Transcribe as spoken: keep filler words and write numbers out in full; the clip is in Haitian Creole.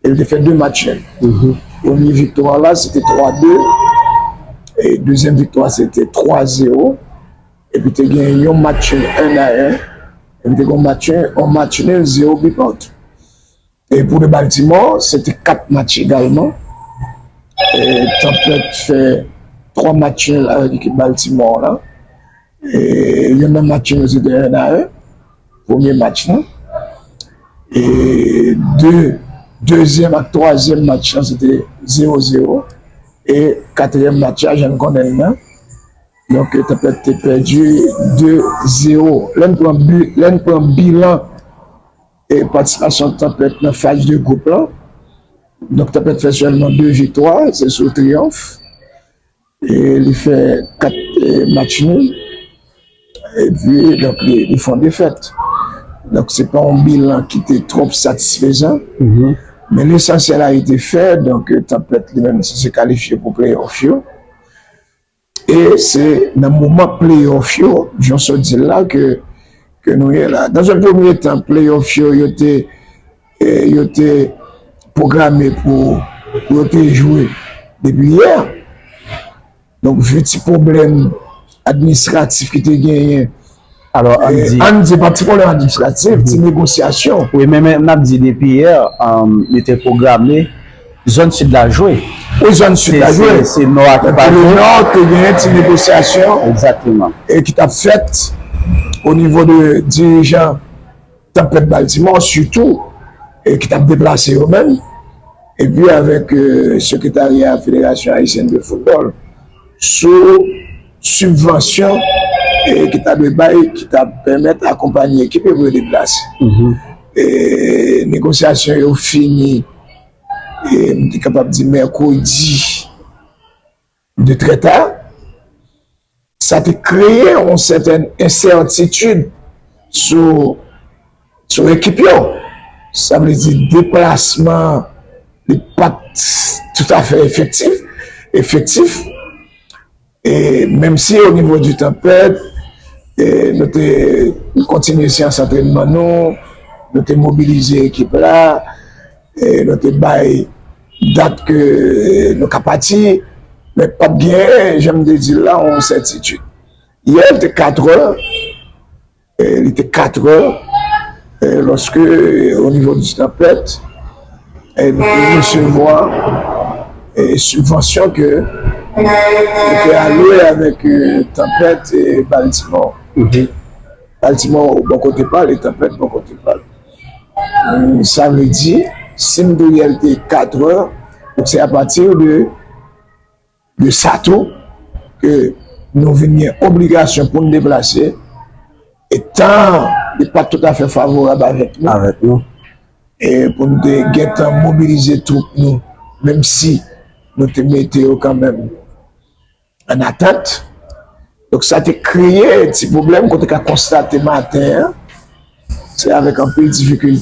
Li te fè de match nil. Premye viktwa la, se te twa de. E dezyèm viktwa, se te twa zewo. Epi te gen yon match nil en a en. Epi te gen yon match nil, yon match nil, zewo bi partou. E pou de Baltimore, se te kat match egalman. E Tanpèt fè twa match nil avèk ekip Baltimore la. E youn nan match nil yo se te en a en, premye match lan. E de, dezyèm ak twazyèm match lan se te zewo zewo. E katriyèm match la, jan n konnen l nan. Donk, Tanpèt te pèdi de zewo. Lè n pran bi, lè n pran bilan e patisipasyon Tanpèt nan faz de gwoup lan, donk Tanpèt fè sèlman de viktwa, se sou Triyonf. E li fè kat e, match nil. Epi, donk, li, li fè yon defèt. Donk, se pa yon bilan ki te twòp satisfezan. Men lesansyèl a ete fè, donk, Tanpèt li menm sanse kalifye pou playoff yo. E se nan moman playoff yo, jan w sot di l la, ke, ke nou ye la. Dans un premier temps, playoff yo, yo te, e, yo te pwograme pou, pou yo te jwe depi yè. Donk, vi ti pwoblèm administratif ki te genyen, Alò, ann e, di, ann di, pa ti pwoblèm administratif, ti negosyasyon. Wi, men, men n ap di depi yè, um, li te pwograme zòn sid la jwe. Wi, zòn sid la jwe. Se, se nò a ki pa jwe. Pou le nò, te genyen ti negosyasyon Egzakteman. E ki t ap fèt o nivo de dirijan Tanpèt Baltimore, sitou, e ki t ap deplase yo menm, epi avèk e, sekretarya Federasyon Ayisyèn de Foutbòl, sou sibvansyon e, ki ta dwe bay, ki ta pèmèt akonpanye ekip yo pou yo deplase. E, negosyasyon yo fini, e, m te kapab di mèkredi de trè ta. Sa te kreye yon sètèn ensètitid sou, sou ekip yo. Sa vle di deplasman li pa t toutafè efektif, efektif. E menm si o nivo di Tanpèt, e nou te kontinye seyans antrènman nou, nou te mobilize ekip la, e nou te bay dat ke nou ka pati, men pa t gen, jan m te di l la, yon sètitid. Yè, li te katrè, e, li te katrè, e, lòske, e, o nivo di Tanpèt, e, nou te resevwa, e, sibvansyon ke nou te alwe avèk, e, Tanpèt e Baltimore. Baltimore bò kote pa l e Tanpèt bò kote pa l. E, sa vle di, si m te yè, li te katrè, donk se apati de de sa tou ke nou vin gen obligasyon pou n deplase, e tan li pa t toutafè favorab avèk nou. Avèk nou. E pou n te gentan mobilize twoup nou, menm si nou te mete yo kanmenm an atant. Donk, sa te kreye ti pwoblèm kote ka konstate maten an, se avèk anpil difikilte